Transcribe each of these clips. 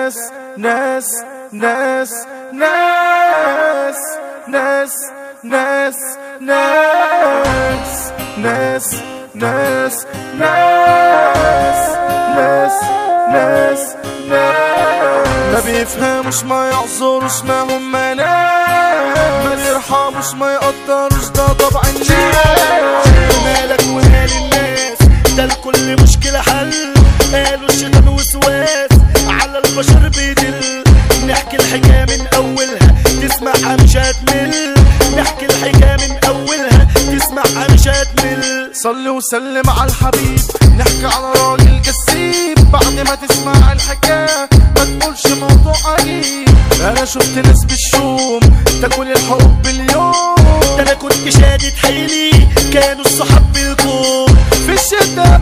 ناس ناس ناس ناس ناس ناس ناس ناس ناس ناس ناس ناس ناس. ما بيفهموش ما يعذروش ما هم ناس، ما بيرحموش ما يقدروش، ده طبع الناس. مالك ومال الناس، ده لكل مشكلة حل. قالوا الشيطان وسواس على البشر بيدل. نحكي الحكاية من أولها تسمعها مش هتمل. نحكي الحكاية من أولها تسمعها مش هتمل. صلي وسلم على الحبيب، نحكي على راجل جسيم. بعد ما تسمع الحكاية ما تقولش موضوع عجيب. أنا شفت ناس بالشوم تاكل الحب اليوم. ده أنا كنت شادد حيلي، كانوا الصحاب بالكوم. في الشدة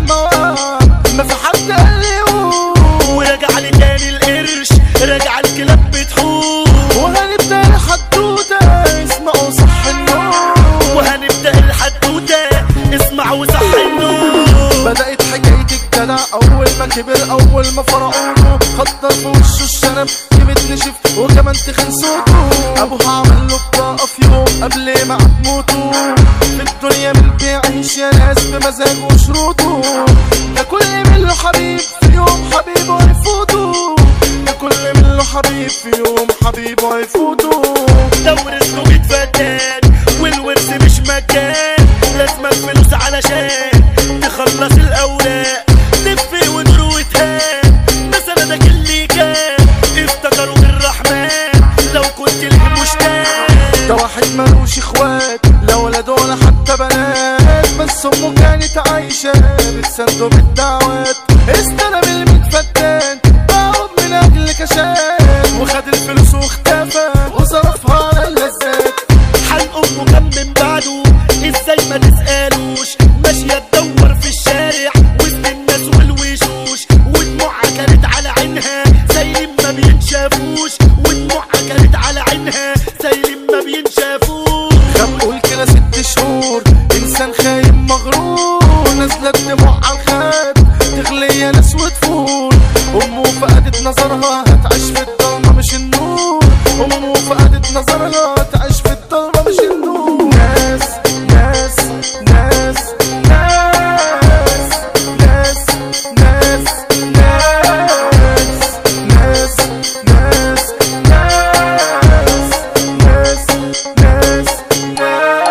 ما في حد قال لي قوم. ورجع لي تاني القرش، رجع الكلاب بتحوم. وهنبدأ الحدوتة اسمعوا صح النوم. وهنبدأ الحدوتة اسمعوا صح النوم. بدأت حكاية الجدع أول ما كبر، أول ما فرعونه خضر في وشه الشنب، كبت نشف وكمان تخن صوته. أبوه عمل له بطاقة في يوم قبل ما موته. في الدنيا من بيعيش يا ناس بمزاجه وشروطه. ده كل من له حبيب في يوم حبيبه هيفوته. ده كل من له حبيب في يوم حبيبه هيفوته. ده ورثه بيتفتان والورث مش مجان. لازمك فلوس علشان تخلص الأوراق. لف ودور وتهان مثلا ده اللي كان افتكروا بالرحمن لو كنت ليه مشتاق. ده واحد ملوش اخوات لا ولد ولا حتى بنات، بس امه كانت عايشة بتسنده بالدعوات. استلم الميت فتان باعهم من اجل كشات، وخد الفلوس واختفى وصرفها على اللذات. حال امه كان من بعده ازاي ما تسألوش، ماشية تدور في الشارع وسط الناس والوشوش. ودموعها كانت على عينها زي ما بينشافوش. ودموعها كانت على عينها زي ما بينشافوش. خبقوا كده 6 شهور انسان خاين مغرور، نازلة دموع على الخد تغلي يا ناس وتفور. امه فقدت نظرها هتعيش في الضلمة مش النور. امه فقدت نظرها هتعيش في الضلمة مش النور. ناس ناس ناس ناس ناس ناس ناس ناس ناس ناس ناس ناس.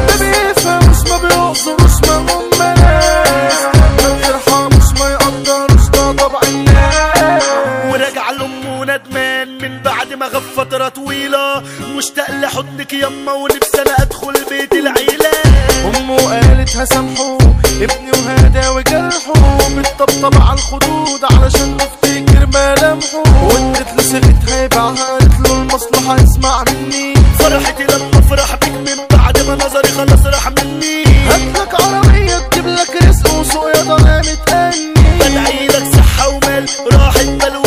ما بيفهموش ما بيقصروش ما هم ناس، ما بيرحموش ما يقدروش، ده طبع الناس. ورجع لأمه ندمان من بعد ما غاب فترة طويلة. مشتاق لحضنك يما ونفسي أنا أدخل بيت العيلة. أمه قالت هسامحه ابني وهداوي جرحه، بتطبطب على الخدود علشان تفتكر ملامحه. وادت له صيغتها يبيعها، قالت له المصلحة اسمع مني. فرحتي لما افرح بيك من بعد ما نظري خلاص راح مني. هاتلك عربية تجيب لك رزق وسوق يا ضنا متأني. بدعيلك صحة ومال راحة بال.